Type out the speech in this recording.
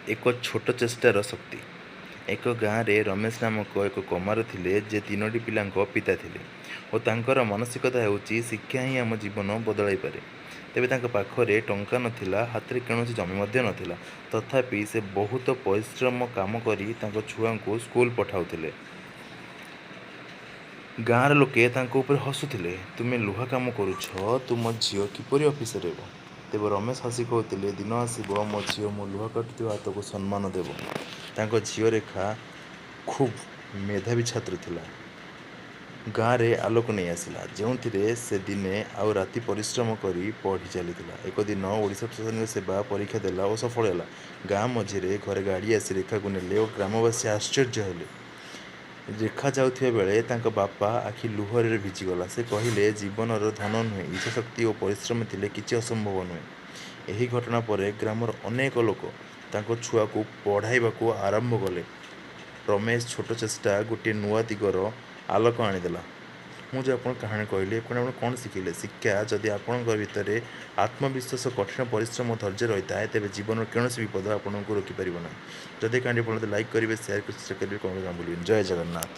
ଏକ ଛୋଟ ଚେଷ୍ଟାର ଶକ୍ତି। ଏକ ଗାଁରେ ରମେଶ ନାମକ ଏକ କମାର ଥିଲେ, ଯେ ତିନୋଟି ପିଲାଙ୍କ ପିତା ଥିଲେ ଓ ତାଙ୍କର ମାନସିକତା ହେଉଛି ଶିକ୍ଷା ହିଁ ଆମ ଜୀବନ ବଦଳାଇପାରେ। ତେବେ ତାଙ୍କ ପାଖରେ ଟଙ୍କା ନଥିଲା, ହାତରେ କୌଣସି ଜମି ମଧ୍ୟ ନଥିଲା। ତଥାପି ସେ ବହୁତ ପରିଶ୍ରମ କାମ କରି ତାଙ୍କ ଛୁଆଙ୍କୁ ସ୍କୁଲ ପଠାଉଥିଲେ। ଗାଁର ଲୋକେ ତାଙ୍କ ଉପରେ ହସୁଥିଲେ, ତୁମେ ଲୁହା କାମ କରୁଛ, ତୁମ ଝିଅ କିପରି ଅଫିସର ହେବ? ତେବେ ରମେଶ ହସି କହୁଥିଲେ, ଦିନ ଆସିବ, ମୋ ଝିଅ ମୋ ଲୁହା କାଟୁଥିବା ହାତକୁ ସମ୍ମାନ ଦେବ। ତାଙ୍କ ଝିଅ ରେଖା ଖୁବ୍ ମେଧାବୀ ଛାତ୍ର ଥିଲା। ଗାଁରେ ଆଲୋକ ନେଇ ଆସିଲା, ଯେଉଁଥିରେ ସେ ଦିନ ଆଉ ରାତି ପରିଶ୍ରମ କରି ପଢ଼ି ଚାଲିଥିଲା। ଏକ ଦିନ ଓଡ଼ିଶା ପ୍ରଶାସନିକ ସେବା ପରୀକ୍ଷା ଦେଲା ଓ ସଫଳ ହେଲା। ଗାଁ ମଝିରେ ଘରେ ଗାଡ଼ି ଆସି ରେଖାକୁ ନେଲେ ଓ ଗ୍ରାମବାସୀ ଆଶ୍ଚର୍ଯ୍ୟ ହେଲେ। ରେଖା ଯାଉଥିବା ବେଳେ ତାଙ୍କ ବାପା ଆଖି ଲୁହରେ ଭିଜିଗଲା। ସେ କହିଲେ, ଜୀବନର ଧନ ନୁହେଁ, ଇଚ୍ଛାଶକ୍ତି ଓ ପରିଶ୍ରମ ଥିଲେ କିଛି ଅସମ୍ଭବ ନୁହେଁ। ଏହି ଘଟଣା ପରେ ଗ୍ରାମର ଅନେକ ଲୋକ ତାଙ୍କ ଛୁଆକୁ ପଢ଼ାଇବାକୁ ଆରମ୍ଭ କଲେ। ରମେଶ ଛୋଟ ଚେଷ୍ଟା ଗୋଟିଏ ନୂଆ ଦିଗର ଆଲୋକ ଆଣିଦେଲା। ମୁଁ ଯେଉଁ ଆପଣଙ୍କୁ କାହାଣୀ କହିଲି, ଆପଣ କ'ଣ ଶିଖିଲେ? ଶିକ୍ଷା, ଯଦି ଆପଣଙ୍କ ଭିତରେ ଆତ୍ମବିଶ୍ୱାସ, କଠିନ ପରିଶ୍ରମ ଓ ଧୈର୍ଯ୍ୟ ରହିଥାଏ, ତେବେ ଜୀବନର କୌଣସି ବିପଦ ଆପଣଙ୍କୁ ରୋକିପାରିବ ନାହିଁ। ଯଦି କାହାଣୀ ଭଲ ଲାଇକ୍ କରିବେ, ସେୟାର କରିବେ, ସବସ୍କ୍ରାଇବ୍ କରିବେ, କମେଣ୍ଟ ଜଣା ଭୁଲିବେନି। ଜୟ ଜଗନ୍ନାଥ।